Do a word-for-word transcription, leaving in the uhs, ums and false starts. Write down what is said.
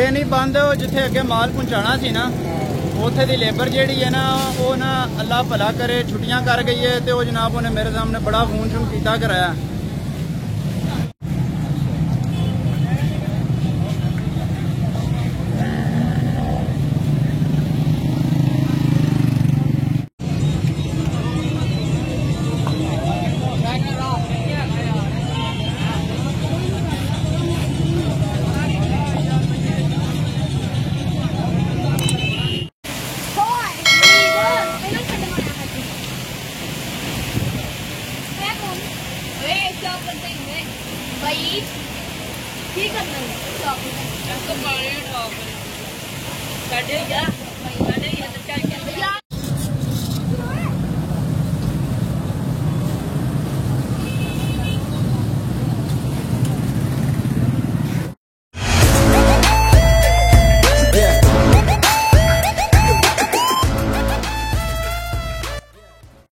ਇਹ ਨਹੀਂ ਬੰਦ, ਜਿੱਥੇ ਅੱਗੇ ਮਾਲ ਪਹੁੰਚਾਉਣਾ ਸੀ ਨਾ, ਉੱਥੇ ਦੀ ਲੇਬਰ ਜਿਹੜੀ ਹੈ ਨਾ, ਉਹ ਨਾ, ਅੱਲਾ ਭਲਾ ਕਰੇ, ਛੁੱਟੀਆਂ ਕਰ ਗਈ ਹੈ। ਤੇ ਉਹ ਜਨਾਬ ਉਹਨੇ ਮੇਰੇ ਸਾਹਮਣੇ ਬੜਾ ਫੋਨ ਸ਼ੋਨ ਕੀਤਾ ਕਰਾਇਆ। भाई, ठीक है, मैं शॉप में। आपको पानी उठाओ। काटे जा, काटे जा, तो क्या, क्या?